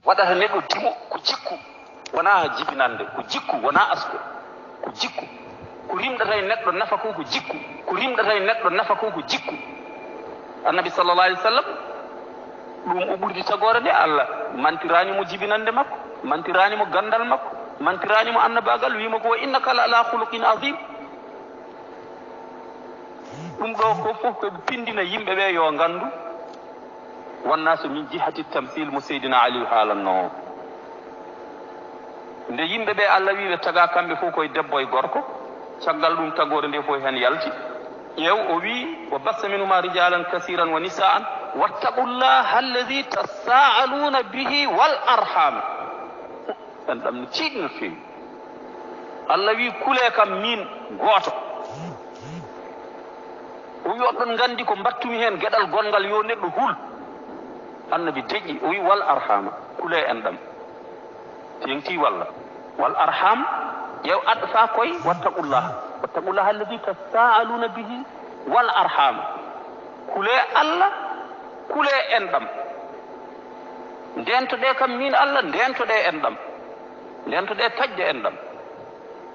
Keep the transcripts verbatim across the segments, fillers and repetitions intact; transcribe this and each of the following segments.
Waɗata neɗɗo dimo ko jikku, wonaa jibinande, ko jikku, wonaa asko, ko jikku. Ko rimɗata e neɗɗo nafa ko, ko jikku. Ko rimɗata e neɗɗo nafa ko, ko jikku. Annabi sallallahu alaihi wasallam, ɗum o ɓurdi tagoore nde. Allah mantiraani mo jibinande makko, mantiraani mo gandal makko, mantiraani mo annabaagal, wiimo ko: "Wa innaka la ala khuluqin azim." Ɗum ɗo ko fof ko ɓe pindina yimɓe ɓe yo ngandu. Wonnaasu min jihati tamsil mo Seydina Aliyu haalanno o. Nde yimɓe ɓe Allah wi ɓe taga kamɓe fof koye debbo e gorko, caggal ɗum tagoore nde fof hen yalti. Ƴeew, o wi: "Wa bassa minhuma rijalan kasiran wa nisaan, wattaqullaha alladhi tasaaluna bihi wal arham." En ɗam no ciiɗi no feewi. Allah wi: "Kule kam min gooto." O wi: "Oɗon nganndi ko mbattumi heen geɗal gonngal, yo neɗɗo hul." Annabi deƴƴi, o wi: "Wal arhama, kule en ɗam." Teŋti walla? "Wal arham", ƴeew, adfa koy: "Wattaqullah, wattaqullah alladhi tasaaluna bihi wal arham." Kule Allah, kule en ɗam. Ndeentoɗee kam min Allah, ndeentoɗee en ɗam. Ndeentoɗee taƴde en ɗam.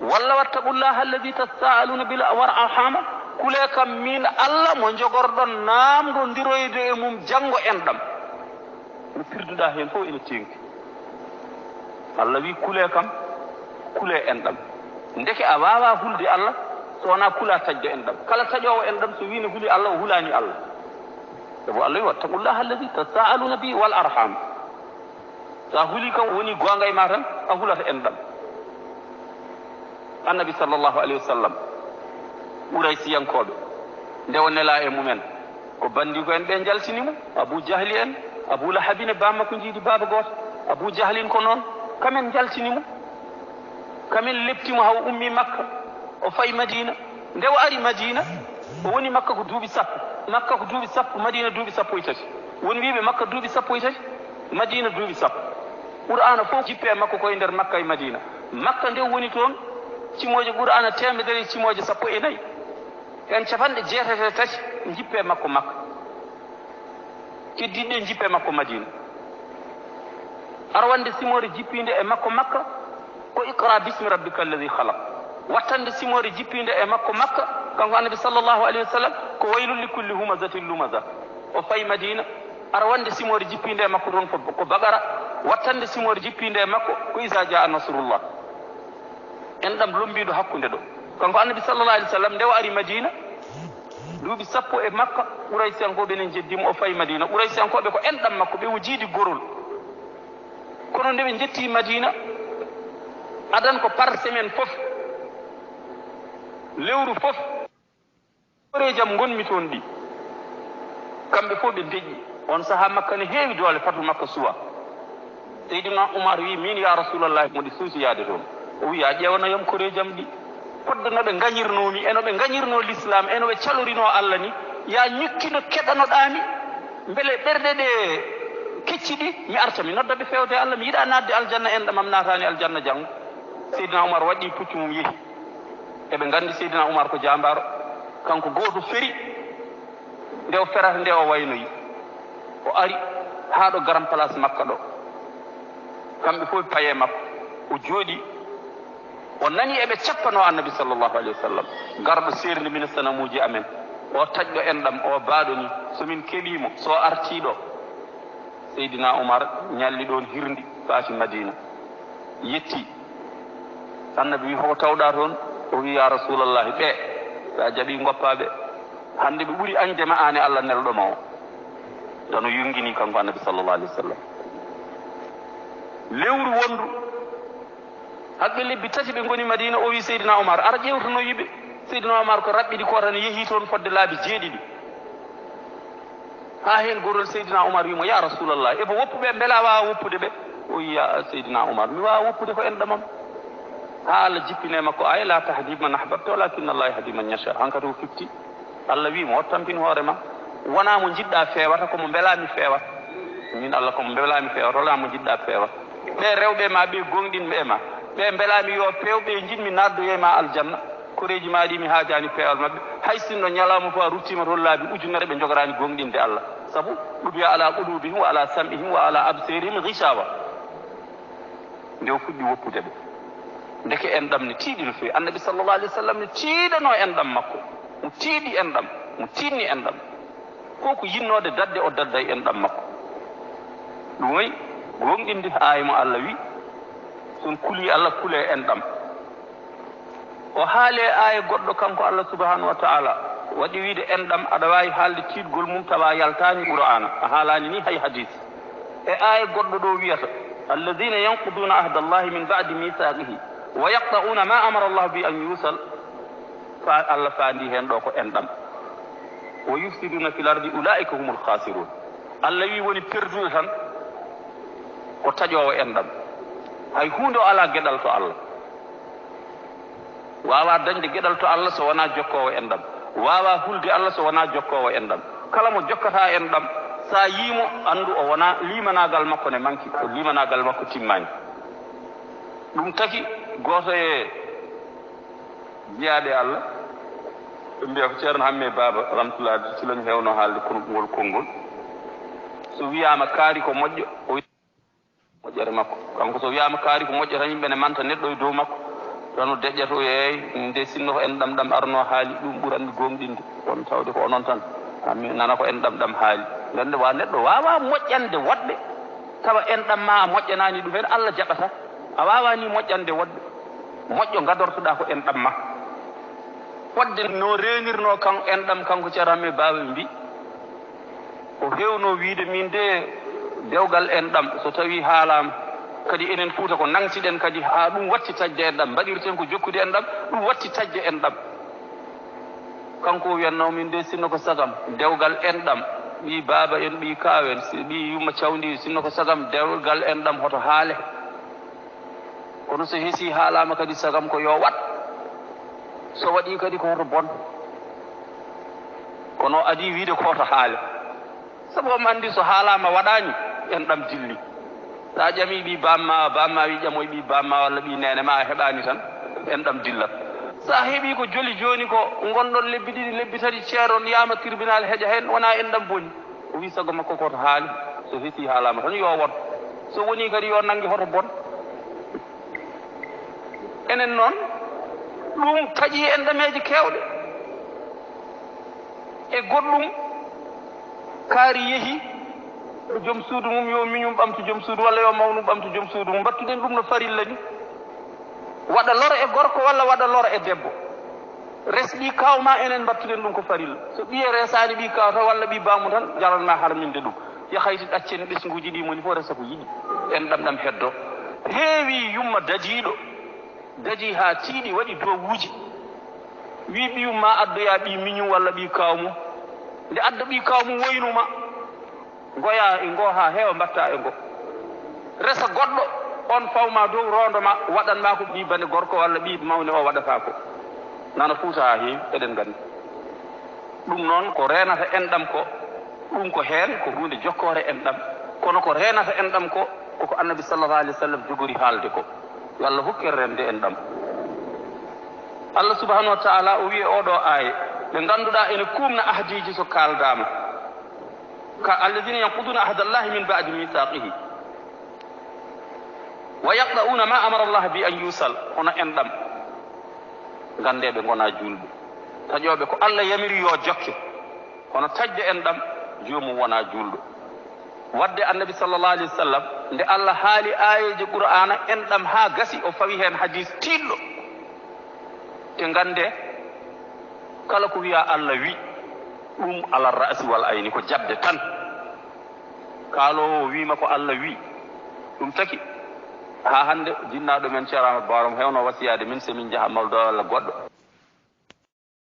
Walla: "Wattaqullaha alladhi tasaaluna bil wal arhama", kule kam min Allah mo njogorɗon naamngondiroyde e mum janngo en ɗam. No pirduɗaa heen fof ene teeŋti. Allah wi: "Kule kam, kule en ɗam." Ndeke a waawaa hulde Allah so wonaa kulaa taƴde en ɗam. Kala taƴoowo en ɗam, so wii ne huli Allah, o hulaani Allah. Sabu Allah wi: "Wattaqullaha alladhi tasaaluna bihi wal arham." So a huli kam, woni goonga e ma tan, a hulata en ɗam. Annabi sallallahu alayhi wa sallam, Quraysiyankooɓe, nde o nelaa e mumen, ko banndiko en ɓe njaltini mo, Abu Jahli en, Abu Lahabi ne bammakko jiidi baaba gooto, Abu Jahlin ko noon, kamen njaltini mo, kamen lepti mo haa o ummi Makka, o fayi Madina. Nde o ari Madina, o woni Makka ko duuɓi sappo, Makka ko duuɓi sappo, Madina duuɓi sappo e tati. Won wiiɓe Makka duuɓi sappo e tati, Madina duuɓi sappo. Qur'aana fof jippi e makko koye nder Makka e Madina. Makka nde woni toon, cimooje Qur'aana teemedere e cimooje sappo e nayi. Heen capanɗe jeetati e tati jippi e makko Makka. Keddiiɗe ɗe jippi e makko Madina. Arwannde simoore jippiinde e makko Makka ko iqra bismi rabbika alladhi khalaq. Wattande simoore jippiinde e makko Makka, kanko Annabi sallallahu alayhi wa sallam, ko waylun li kulli humazatin lumaza. O fayi Madina, arwannde simoore jippiinde e makko toon ko, ko Baqara, wattande simoore jippiinde e makko ko iza jaa nasrullah. En ɗam lombiiɗo hakkunde ɗo. Kanko Annabi sallallahu alayhi wa sallam, nde o ari Madina, duuɓi sappo e Makka, Quraysiyankooɓe ne njeddi mo, o fayi Madina. Quraysiyankooɓe ko en ɗam makko, ɓe o jiidi gorol. Kono nde ɓe njetti Madina, adan ko par semaine fof, lewru fof, koreejam ngonmi toon ɗi. Kamɓe fof ɓe deƴƴi. On sahaa Makka ne heewi doole, fatu Makka suwa. Seydina Umar wi: "Min, ya Rasulallah, mo ɗi suusi yaade toon." O wi: "A ƴeewanoyam koreejam ɗi. Fodde no ɓe ngañirnoo mi, e no ɓe ngañirnoo Lislaam, e no ɓe calorinoo Allah ni, ya ñukki no keɗanoɗaa mi. Mbele ɓerɗe ɗe kecci ɗi, mi arta, mi nodda ɓe feewde Allah, mi yiɗaa naatde aljanna, en ɗam am naataani aljanna janngo." Seydina Umar waɗi puccu mum, yehi. Eɓe nganndi Seydina Umar ko jaambaaro. Kanko gooto feri, nde o ferata nde o waynoyi. O ari haa ɗo garan place Makka ɗo. Kamɓe fof ɓe payi e makko. O jooɗi. O nani eɓe cappanoo Annabi sallallahu alayhi wa sallam. Garɗo seerndi min sanamuuji amen. O taƴɗo en ɗam, o baaɗo ni. So min keɓii mo, so artii ɗo. Seydina Umar ñalli ɗoon hirndi, faati Madina. Yetti. Annabi wi: "Hoko tawɗaa toon?" O wi: "Ya Rasuulallahi, ɓe, so a jaɓii, ngoppaa ɓe. Hannde ɓe ɓuri añde ma aan e Allah nelɗo ma o." Tan o yonngini kanko Annabi sallallahu alayhi wa sallam. Lewru wondu, hakke lebbi tati ɓe ngoni Madina, o wi Seydina Umar: "Ara ƴeewtanoyɓe." Seydina Umar ko raɓɓiɗi ko tan, yehi toon fodde laabi jeeɗiɗi. Haa heen gorol Seydina Umar wi mo: "Ya Rasulallah, ebo woppuɓe mbela a waawa woppude ɓe?" O wi: "Ya Seydina Umar, mi waawa woppude ko enɗam am." Haa Allah jippini e makko aaya: "La tahdi man ahbabta walakinna Allah yahdi man yasha." Hankadi o fiɓti. Allah wi mo: "Tampin hoore ma. Wonaa mo njiɗɗaa feewata, ko mo mbelaa mi feewata. Min Allah ko mo mbelaa mi feewata, wonaa mo njiɗɗaa feewata." Ɓe rewɓe ma, ɓe gooŋɗinɓe e ma, ɓe mbelaa mi yo peew, ɓe njiɗmi naatdoye e ma aljanna. Koreeji ma ɗi mi haajaani peewal maɓɓe. Hay sinno ñalawma fof a ruttiima toon laabi ujunere ɓe njogoraani gooŋɗinde Allah. Sabu, ɗubiya ala qulubihim wa ala sam'ihim wa ala absarihim ghishawa. Nde o fuɗɗi woppude ɓe, ndeke enɗam ne tiiɗi no feewi. Annabi sallallahu alaihi wasallam ne tiiɗanoo enɗam makko. Mo tiiɗi enɗam, mo tiiɗni enɗam. Ko ko yinnoode dadde o dadday enɗam makko. Ɗum wayi gooŋɗinde aaya mo Allah wi, "So on kulii Allah, kulee enɗam." O haali e aaya goɗɗo kanko Allah subhanahu wa ta'ala, waɗi wiide enɗam, aɗa waawi haalde tiiɗgol mum tawa yaltaani Qur'aana, a haalaani ni hay hadis. E aaya goɗɗo ɗo wiyata, "Alladhina yanquduna ahda Allahi min ba'di mithaqihi wa yaqta'una ma amara Allahu bi an yusal." Fa Allah faandi heen ɗo ko enɗam. "Wa yufsiduna fil ardi ulaika humul khasirun." Allah wi woni perduɗo tan ko taƴoowo enɗam. Hay huunde o alaa geɗal to Allah. Waawaa dañde geɗal to Allah so wonaa jokkoowo enɗam. Waawaa hulde Allah so wonaa jokkoowo enɗam. Kala mo jokkataa enɗam, so a yii mo, anndu o wonaa, liimanaagal makko ne manki, ko liimanaagal makko timmaani. Ɗum taki gooto e jiyaaɓe Allah, ɓe mbiya ko Ceerno Hamme Baaba, rahmatullah, si lañu heewno haalde kon-, ngol konngol. So wiyaama kaari ko moƴƴo, o moƴƴere makko. Kanko so wiyaama kaari ko moƴƴo tan, yimɓe ne manta neɗɗo e dow makko. Tan o deƴƴata o yeey, nde sinno ko enɗam ɗam arno haali, ɗum ɓuranmi gooŋɗinde. Kono tawde ko onon tan, ami nana ko enɗam ɗam haali. Ngannde wa neɗɗo waawaa moƴƴande woɗɓe, tawa enɗam ma a moƴƴanaani ɗum heen, Allah jaɓata. A waawaa ni moƴƴande woɗɓe. Moƴƴo gadortoɗaa ko enɗam ma. Fodde no reenirnoo kan enɗam kanko Ceerno Hamme Baaba ɓe mbi, o heewno wiide, min de dewgal enɗam, so tawii haalaama, kadi enen Fuuta ko nangtiɗen kadi, haa ɗum watti taƴde enɗam, mbaɗirten ko jokkude enɗam, ɗum watti taƴde enɗam. Kanko o wiyatnoo min de, sinno ko sagam, dewgal enɗam, ɓii baaba en, ɓii kaaw en, si-, ɓii yumma cawndi, sinno ko sagam, dewgal enɗam hoto haale. Kono so hesii haalaama kadi, sagam ko yo waɗ. So waɗii kadi ko hoto bon. Kono adii wiide ko hoto haale. Sabu omo anndi so haalaama waɗaani, enɗam dilli. So a ƴamii ɓii bamma, bamma wi ƴamoy ɓii bamma walla ɓii neene ma, a heɓaani tan, enɗam dillat. So a heɓii ko joli jooni ko, ngonɗon lebbi ɗiɗi, lebbi tati, ceeron yaama tribunal heƴa heen, wonaa enɗam boni. O wi sago makko ko hoto haali, so hesii haalaama tan yo won. So wonii kadi yo nannge hoto bon. Enen noon, ɗum taƴii enɗameeje keewɗe. E goɗɗum, kaari yehi, joom suudu mum yo miñum ɓamtu joom suudu, walla yo mawnum ɓamtu joom suudu mum. Mbattuɗen ɗum no farilla ni. Waɗa lor e gorko walla waɗa lor e debbo. Res ɓii kaaw ma, enen mbattuɗen ɗum ko farilla. So ɓiye resaani ɓii kaaw tan walla ɓii baamu tan, jaran ma harminde ɗum. Yahayti ɗaccen ɓesnguuji ɗi moni fof resa ko yiɗi. Enɗam ɗam heddo. Heewi yumma dadiiɗo. Dadii haa tiiɗi, waɗi dowuuji. Wii ɓiyum ma addoya ɓii miñum walla ɓii kaaw mum. Nde adda ɓii kaaw mum woynuma. Ngoya e ngo haa heewa, mbatta e ngo. Resa goɗɗo, on fawma dow, rondo ma, waɗan ma ko ɓii bane gorko walla ɓii mawne o waɗata ko. Nana Fuuta haa heewi, eɗen nganndi. Ɗum noon ko reenata enɗam ko, ɗum ko heen ko huunde jokkoore enɗam. Kono ko reenata enɗam ko, koko Annabi sallallahu alaihi wasallam jogori haalde ko. Yo Allah hokku en reende enɗam. Allah subhanahu wa ta'ala o wi'i oɗo aaye, ɓe ngannduɗaa ene kuumna ahdiiji so kaaldaama. Ka alladhina yanquduna ahda Allahi min ba'di mithaqihi. Wa yaqta'una ma amara Allah bi an yusal, hono enɗam. Ngannde ɓe ngonaa juulɓe. Taƴooɓe ko Allah yamiri yo jokke. Hono taƴde enɗam, joomum wonaa juulɗo. Wadde Annabi sallallahu alaihi wasallam, nde Allah haali aayeeje Qur'aana, enɗam haa gasi, o fawi heen hadis tiiɗɗo. Te ngannde, kala ko wiya Allah wi, ɗum ala ra'si wal ayni, ko jaɓde tan. Kaaloowo wiima ko Allah wi, ɗum taki. Haa hannde, jinnaaɗo men Ceerno Amadou Baro mo heewno wasiyaade min, so min njaha mawdo walla goɗɗo.